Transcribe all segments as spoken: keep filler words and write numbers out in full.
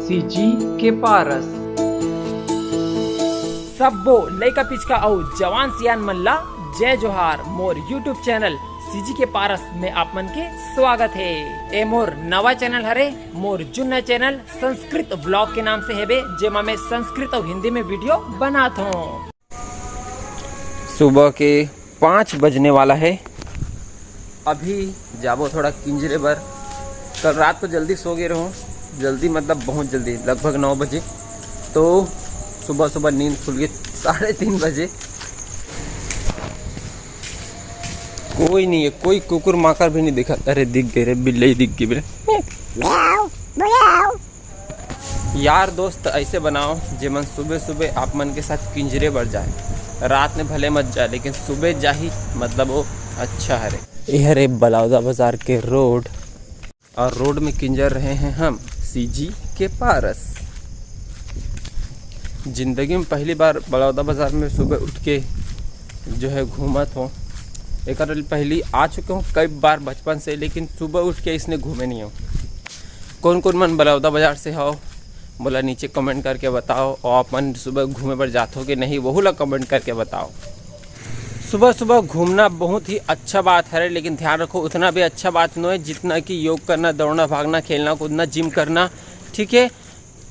CG के पारस। सब्बो लइका पिचका अउ जवान सियान मन ला जय जोहार। मोर YouTube चैनल सीजी के पारस में आप मन के स्वागत हे। ए मोर नवा चैनल हरे, मोर जुन्ना चैनल संस्कृत ब्लॉग के नाम से हेबे, जेमा मैं संस्कृत अउ हिंदी में वीडियो बनात हूँ। सुबह के पाँच बजने वाला है। अभी जाबो थोड़ा किंजरे बर। कल रात को जल्दी सो गए रहो, जल्दी मतलब बहुत जल्दी, लगभग नौ बजे। तो सुबह सुबह नींद खुल गई साढ़े तीन बजे। कोई नहीं है, कोई कुकुर माकर भी नहीं दिखा। अरे दिख गए रे, बिल्ली दिख गई रे। यार दोस्त ऐसे बनाओ जेमन सुबह सुबह आप मन के साथ किंजरे बर जाए। रात में भले मत जाए, लेकिन सुबह जाही, मतलब वो अच्छा हरे। ये हरे बलौदा बाजार के रोड, और रोड में किंजर रहे हैं हम सीजी के पारस। जिंदगी में पहली बार बलौदा बाजार में सुबह उठ के जो है घूमत हो। एक पहली आ चुके हूँ कई बार बचपन से, लेकिन सुबह उठ के इसने घूमे नहीं हो। कौन कौन मन बलौदा बाजार से हो, मोला नीचे कमेंट करके बताओ। और अपन सुबह घूमे बर जाथो कि नहीं, वहू ला कमेंट करके बताओ। सुबह सुबह घूमना बहुत ही अच्छा बात हरे, लेकिन ध्यान रखो, उतना भी अच्छा बात नो है जितना कि योग करना, दौड़ना, भागना, खेलना, कूदना, जिम करना। ठीक है,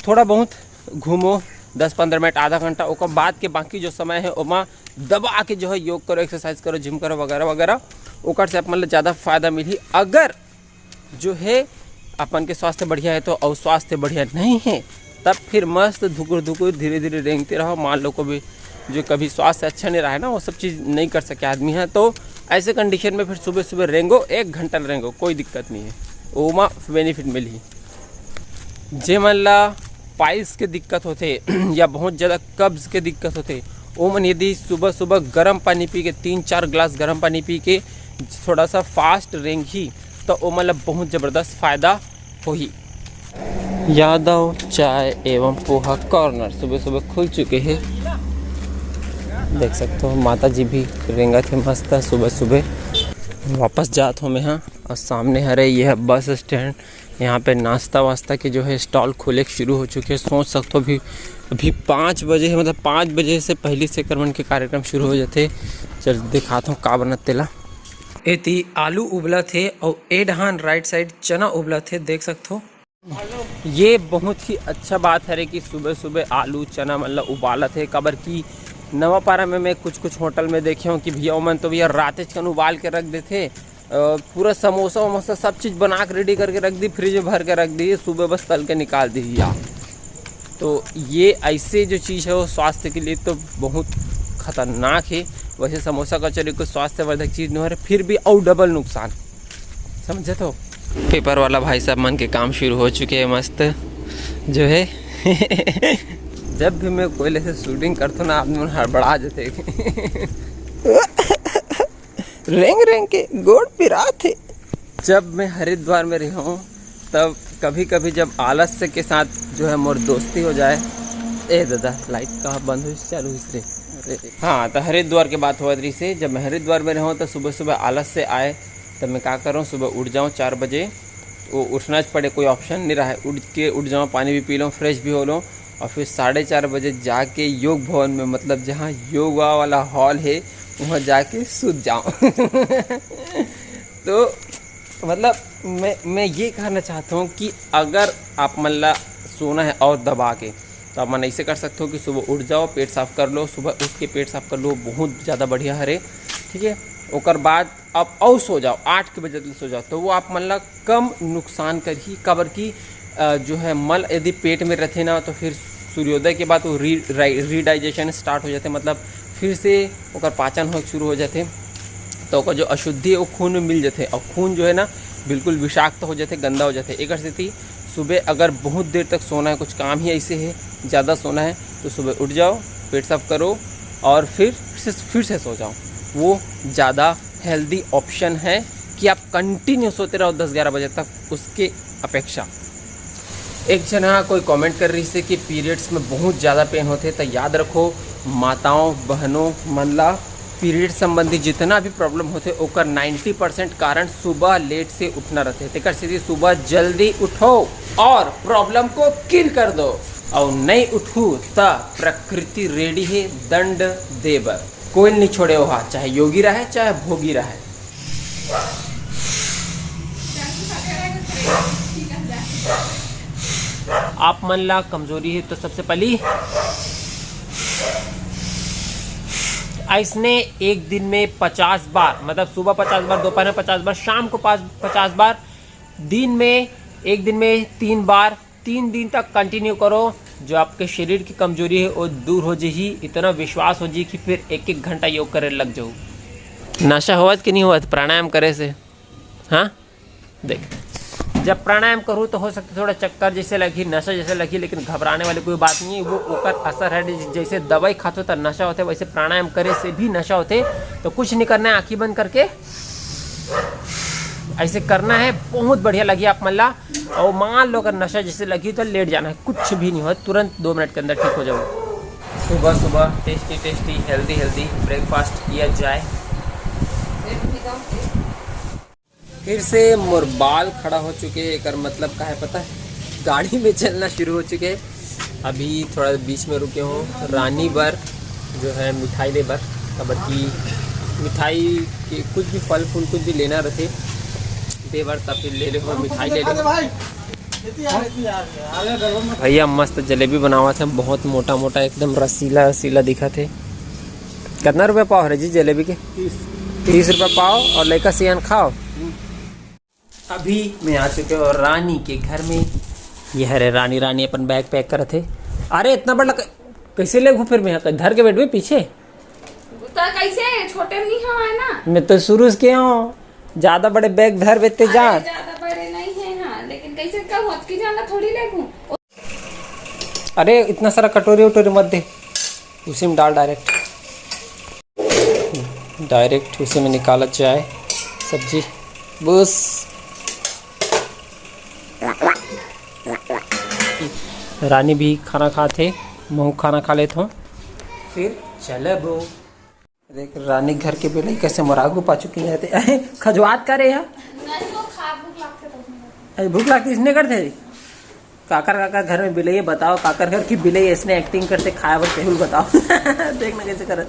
थोड़ा बहुत घूमो, दस पंद्रह मिनट, आधा घंटा, ओकर बाद के बाकी जो समय है ओमा दबा के जो है योग करो, एक्सरसाइज करो, जिम करो वगैरह वगैरह। ओकर से आप मन ल ज़्यादा फायदा मिलही। अगर जो है अपन के स्वास्थ्य बढ़िया है तो, और स्वास्थ्य बढ़िया नहीं है तब फिर मस्त धुकुर धुकुर धीरे धीरे रेंगते रहो। मान लो को भी जो कभी स्वास्थ्य अच्छा नहीं रहा है ना, वो सब चीज़ नहीं कर सके आदमी है, तो ऐसे कंडीशन में फिर सुबह सुबह रेंगो, एक घंटा रेंगो, कोई दिक्कत नहीं है, ओमा बेनिफिट मिलही। जे मन ला पाइल्स के दिक्कत होथे या बहुत ज़्यादा कब्ज के दिक्कत होथे, ओमन यदि सुबह सुबह गर्म पानी पी के, तीन चार गिलास गर्म पानी पी के थोड़ा सा फास्ट रेंगही, तो ओमन ला बहुत ज़बरदस्त फायदा होही। यादव चाय एवं पोहा कॉर्नर सुबह सुबह खुल चुके हैं। देख सकते हो माता जी भी रेंगत हे मस्त सुबह सुबह। वापस जात हो मैं, हाँ, और सामने हरे ये है बस स्टैंड। यहाँ पे नाश्ता वास्ता के जो है स्टॉल खुले शुरू हो चुके हैं। सोच सकते हो अभी, अभी पाँच बजे है, मतलब पाँच बजे से पहले से करमन के कार्यक्रम शुरू हो जाते। चल दिखाता हूँ का बनत तेला। एती आलू उबलत हे अउ ए डहान राइट साइड चना उबलत हे, देख सकत हो। ये बहुत ही अच्छा बात हरे कि सुबह सुबह आलू चना मन ल उबालत हे, काबर कि नवापारा में मैं कुछ कुछ होटल में देखे हूँ कि भैया ओमन तो भैया रातेच कन उबाल के रख देथे, अ, पूरा समोसा वमोसा सब चीज़ बना के रेडी करके रख दी, फ्रिज में भर के रख दी, सुबह बस तल के निकाल दी यार। तो ये ऐसे जो चीज़ है वो स्वास्थ्य के लिए तो बहुत खतरनाक है। वैसे समोसा कचौरी को स्वास्थ्यवर्धक चीज़ नहीं हो रही, फिर भी और डबल नुकसान, समझे तो। पेपर वाला भाई साहब मन के काम शुरू हो चुके हैं मस्त जो है। जब भी मैं कोई ऐसे शूटिंग करता हूँ ना, आदमी मन हड़बड़ा जाते हैं। रेंग रेंग के गोड़ पिरात हे। जब मैं हरिद्वार में रहा हूँ तब कभी कभी जब आलस्य के साथ जो है मोर दोस्ती हो जाए। ए दादा, लाइट का बंद हुई चालू हुई रे? अरे हाँ, तो हरिद्वार के बात होवत रही से, जब मैं हरिद्वार में रहा हूँ तो सुबह सुबह आलस से आए, तब मैं क्या करूँ, सुबह उठ जाऊँ चार बजे। वो उठना च पड़े, कोई ऑप्शन नहीं रहा है। उठ के उठ जाऊँ, पानी भी पी लूँ, फ्रेश भी हो लूँ, और फिर साढ़े चार बजे जाके योग भवन में, मतलब जहाँ योगा वाला हॉल है, वहाँ जाके सूत जाऊँ। तो मतलब मैं मैं ये कहना चाहता हूँ कि अगर आप मन ला सोना है और दबा के, तो आप मन ऐसे कर सकते हो कि सुबह उठ जाओ, पेट साफ कर लो, सुबह उठ के पेट साफ कर लो, बहुत ज़्यादा बढ़िया हरे। ठीक है, ओकर बाद आप और सो जाओ, आठ के बजे तक सो जाओ, तो वो आप मन ला कम नुकसान करही, काबर कि अ, जो है मल यदि पेट में रथे ना, तो फिर सूर्योदय के बाद वो री रीडाइजेशन स्टार्ट हो जाते, मतलब फिर से ओकर पाचन हो शुरू हो जाते, तो ओकर जो अशुद्धि है वो खून में मिल जाते, और खून जो है ना बिल्कुल विषाक्त हो जाते, गंदा हो जाते। एक स्थिति सुबह अगर बहुत देर तक सोना है, कुछ काम ही ऐसे है, ज़्यादा सोना है, तो सुबह उठ जाओ, पेट साफ करो और फिर से फिर से सो जाओ। वो ज़्यादा हेल्दी ऑप्शन है कि आप कंटिन्यू सोते रहो दस ग्यारह बजे तक, उसके अपेक्षा। एक झन हा कोई कमेंट कर रही से कि पीरियड्स में बहुत ज़्यादा पेन होते, तो याद रखो माताओं, बहनों मन ला, पीरियड संबंधी जितना भी प्रॉब्लम होथे, ओकर नाइंटी परसेंट कारण सुबह लेट से उठना रहथे। तेकर सेती सुबह जल्दी उठो और प्रॉब्लम को किल कर दो, और नहीं उठू त प्रकृति रेडी हे दंड दे बर। कोई नहीं छोड़े ओहा, चाहे योगी रहे चाहे भोगी रहे। आप मन ला कमजोरी हे तो सबसे पहली ऐसने एक दिन में पचास बार, मतलब सुबह पचास बार, दोपहर में पचास बार, शाम को पाँच पचास बार, दिन में, एक दिन में तीन बार, तीन दिन तक कंटिन्यू करो। जो आपके शरीर की कमजोरी है वो दूर हो जाही। इतना विश्वास हो जाही कि फिर एक एक घंटा योग करे लग जाओ। नशा होवत कि नहीं होवत प्राणायाम करे से? हाँ, देख, जब प्राणायाम करूँ तो हो सकता थोड़ा चक्कर जैसे लगी, नशा जैसे लगी, लेकिन घबराने वाली कोई बात नहीं है। वो ओकर असर है, जैसे दवाई खाते तो नशा होते, वैसे प्राणायाम करे से भी नशा होते। तो कुछ नहीं करना है, आँखी बंद करके ऐसे करना है, बहुत बढ़िया लगी आप मन ला। और मान लो अगर नशा जैसे लगी तो लेट जाना है, कुछ भी नहीं हो, तुरंत दो मिनट के अंदर ठीक हो जाओ। सुबह सुबह tasty tasty healthy healthy breakfast किया जाए। फिर से मोर बाल खड़ा हो चुके हैं, एकर मतलब का है पता है, गाड़ी में चलना शुरू हो चुके हैं। अभी थोड़ा बीच में रुके हो रानी बर, जो है मिठाई ले बर, काबर कि मिठाई के कुछ भी फल फूल कुछ भी लेना रहते दे बर, तब फिर ले ले हो मिठाई ले ले। भैया मस्त जलेबी बनावत है, बहुत मोटा मोटा एकदम रसीला रसीला दिखत है। कितना रुपया पाव है जी जलेबी के? तीस। तीस रुपया पाव और लइका सियान खाओ। अभी मैं आ चुके हूँ रानी के घर में। ये हरे रानी, रानी अपन बैग पैक करत हे। अरे इतना बड़ा क-, कैसे ले घूम फिर मैं यहाँ धर के बैठ गई पीछे। तो कैसे छोटे नहीं हवा है ना। मैं तो शुरू से किया हूँ, ज्यादा बड़े बैग धर बेते अरे, जा। ज्यादा बड़े नहीं है हाँ, लेकिन कैसे कहूँ अतकी जाना थोड़ी ले घूम। अरे इतना सारा कटोरी उटोरी मत दे, उसी में डाल डायरेक्ट। डायरेक्ट उसी में निकाला जाए सब्जी। बस रानी भी खाना खात हे, महू खाना खा लेत हो, फिर चलबो। देख रानी घर के बिलाई कैसे मोर आगू पाछू की जाते। अरे खजवात का रे हा? नहीं, वो खा, भूख लागथे तो उसने। अरे भूख लागथे इसने करथे। काकर काकर घर में बिलाई है बताओ, काकर घर की बिलाई इसने एक्टिंग करते खाया बर तेहुल बताओ। देखना कैसे करत।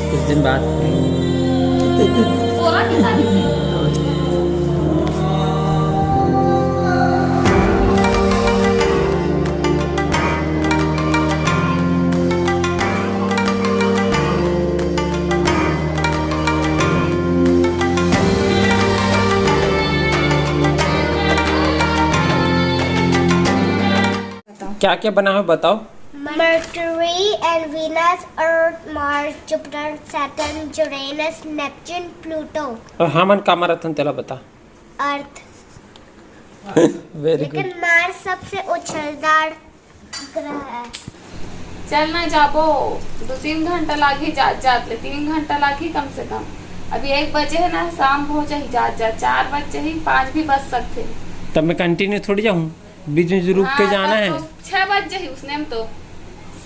कुछ दिन बाद क्या क्या बना है बताओ। Mercury and Venus, Earth, Mars, Jupiter, Saturn, Uranus, Neptune, Pluto। और हमन का मारत हन तेला बता। अर्थ। वेरी गुड। लेकिन मार्स सबसे उछलदार ग्रह है। चल ना जाबो, दो तीन घंटा लागी जात जात ले, तीन घंटा लागी कम से कम। अभी एक बजे है ना, शाम हो जाही जात जात, चार बज जाही, पाँच भी बज सकथे। तब मैं कंटिन्यू थोड़ी जाऊँ, बीच में रुक के हाँ, जाना तब है। तो छह बज जाही उसने में तो।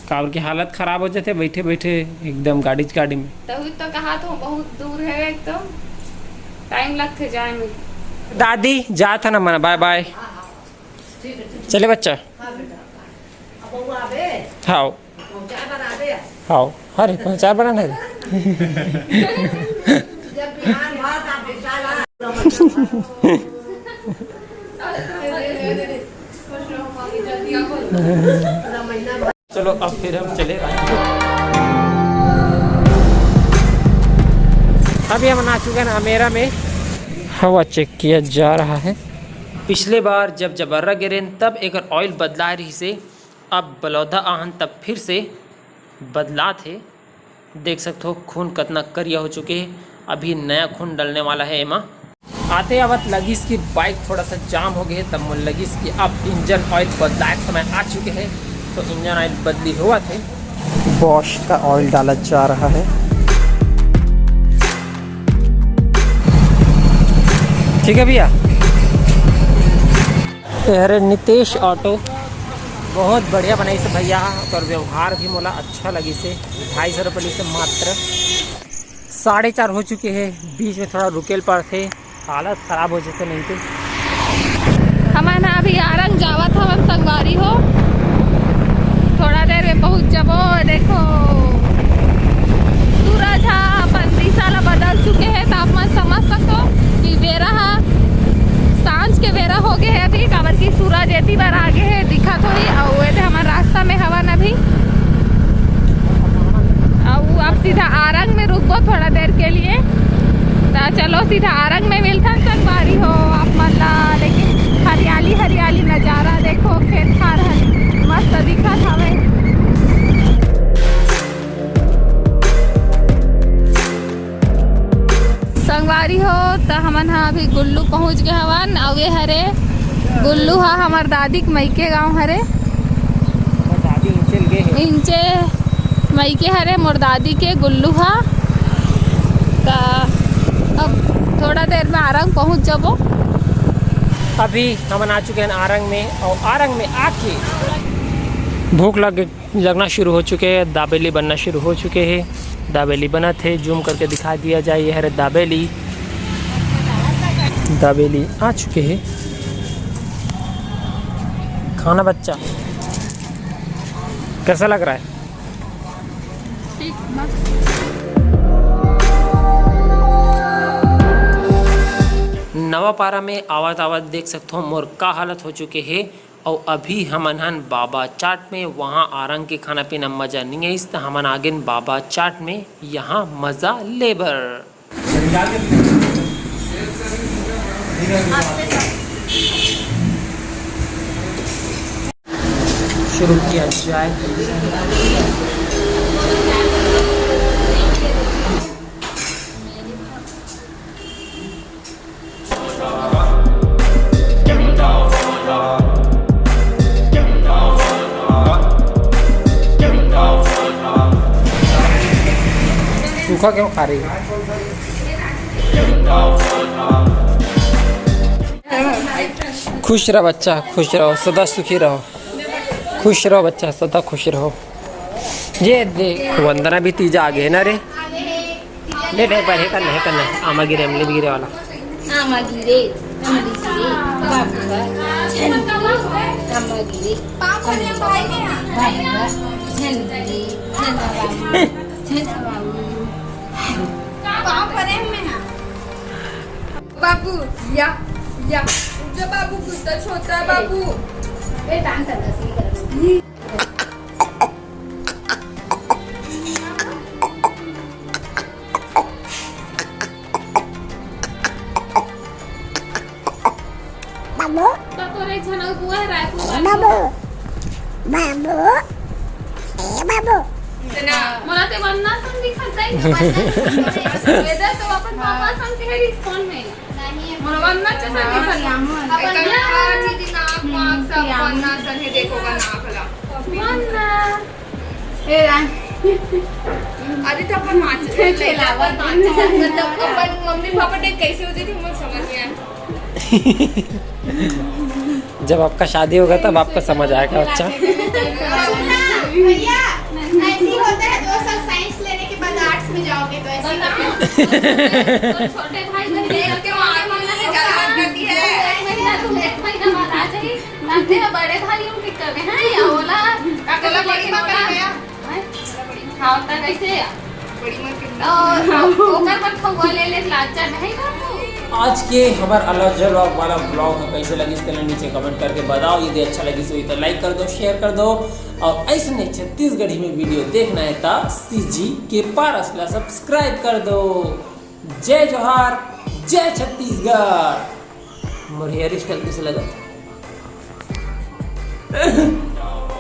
काबर की हालत खराब हो जाथे बैठे बैठे एकदम गाड़ी गाड़ी में। तभी तो कहा तो बहुत दूर है एकदम, टाइम लगथे जाए में। दादी जात है ना मना, बाय बाय। चले बच्चा। हाँ। हाँ। अरे पहुँचा बनाना है। चलो अब फिर हम चले रायपुर। अभी हम आ चुके हैं अमेरा में, हवा चेक किया जा रहा है। पिछले बार जब जबर्रा गिरेन तब एकर ऑयल बदलाए रहिसे, अब बलौदा आहन तब फिर से बदलात हे। देख सकत हो खून कतना करिया हो चुके हे, अभी नया खून डलने वाला है एमा। आते आवत लगिस कि बाइक थोड़ा सा जाम हो गए, तब मोर लगिस कि अब इंजन ऑयल बदलाए के समय आ चुके हैं, तो इंजन ऑयल बदली हुआ थे। बॉश का ऑयल डाला जा रहा है। ठीक है भैया, ए हरे नितेश ऑटो, बहुत बढ़िया बनाइस भैया, तोर व्यवहार भी मोला अच्छा लगिस हे। ढाई सौ रुपये लीस हे मात्र। साढ़े चार हो चुके हे, बीच में थोड़ा रुके ल पड़थे, हालत खराब हो जाथे नहीं तो। हमन ह अभी आरंग जावत हवन संगवारी हो, थोड़ा देर में पहुंच जबो। देखो सूरज ह अपन दिशा ला बदल चुके हे, त आप मन समझ सकथो कि बेरा ह सांझ के बेरा हो गे हे अभी, काबर कि सूरज एती बर आ गे हे, दिखत होही। अउ एदे हमन रास्ता में हवन अभी, अउ अब सीधा आरंग में रुकबो थोड़ा देर के लिए। त चलो सीधा आरंग में मिलथन संगवारी हो आप मन ला। लेकिन हरियाली हरियाली नजारा देखो, खेत खार ह मस्त दिखत हवे। संगवारी हो, त हमन ह अभी गुल्लू पहुंच गए हवन। अउ ये हरे गुल्लू ह हमर दादी के मइके गांव हरे। मोर दादी इंचे ल गे हे। इंचे मइके हरे मोर दादी के गुल्लू ह। त अब थोड़ा देर में आरंग पहुंच जबो। अभी हमन आ चुके हैं आरंग में, और आरंग में आके भूख लग लगना शुरू हो चुके हैं, दाबेली बनना शुरू हो चुके हैं। दाबेली बनत हे, जूम करके दिखा दिया जाए, ये हरे दाबेली, दाबेली आ चुके हैं। खाना बच्चा कैसा लग रहा है? नवापारा में आवत आवत देख सकथो मोर का हालत हो चुके हे। अउ अभी हमन हन बाबा चाट में, वहाँ आरंग के खाना पीना मजा नहीं आइस, त हमन आगेन बाबा चाट में, यहाँ मजा लेबर। शुरू किया जाए। सूखा क्यों खा रही है? खुश रह बच्चा, खुश रहो, सदा सुखी रहो। खुश रहो बच्चा, सदा खुश रहो। ये देख, वंदना भी तीजा आ गए ना रे। ले, ले, ले, हे करना, हे करना। आमा गिरे, अमली गिरे वाला। आमा गिरे, अमली गिरे, बाबू का झन गिरे, अमली गिरे, बाबू का झन गिरे, झन बाबू, झन बाबू। पाँव परे में ना। बाबू, या, या। उठ जा बाबू, कुत्ता छोटा है बाबू। ए, टांग कर दे, सही कर दे। बाबू। तो तोरे झनक बुआ रायपुर वाला। बाबू। बाबू। ए बाबू। मोला ते वंदना संग दिखत है। वेदर तो अपन पापा संग कह रही फोन में। मोला वंदना के संग दिखत है। अपन दीदी नाक वाक सब वंदना संग है, देखो का नाक ला। वंदना। ए रान। अरे तो अपन माच-, छे-, छेलावा। अपन मम्मी पापा देख कैसे हो जाती, मुझे समझ नहीं आया। जब आपका शादी होगा तब आपको समझ आएगा बच्चा। भैया, ऐसे ही होता है, दो साल साइंस लेने के बाद आर्ट्स में जाओगे तो ऐसे ही होता है। छोटे भाई बहन देख के माँ को मैंने ज्यादा कर दी है। एक महीना, तुम एक महीना बाद आ जाइए। लगते हैं बड़े भाई उनके कभी हैं या ओला। का बोला बड़ी माँ का गया? हैं? हाँ, त कैसे या? बड़ी माँ के और ओकर मन खौआ ले ले लाचा नहीं बाबू। आज के हमार अलग जलवा वाला ब्लॉग ह कैसे लगिस, तेला नीचे कमेंट करके बताओ। यदि अच्छा लगिस होही तो लाइक कर दो, शेयर कर दो, और ऐसने छत्तीसगढ़ी में वीडियो देखना है तो सीजी के पारस ला सब्सक्राइब कर दो। जय जोहार, जय छत्तीसगढ़। मोर हेयर स्टाइल कैसे लगा?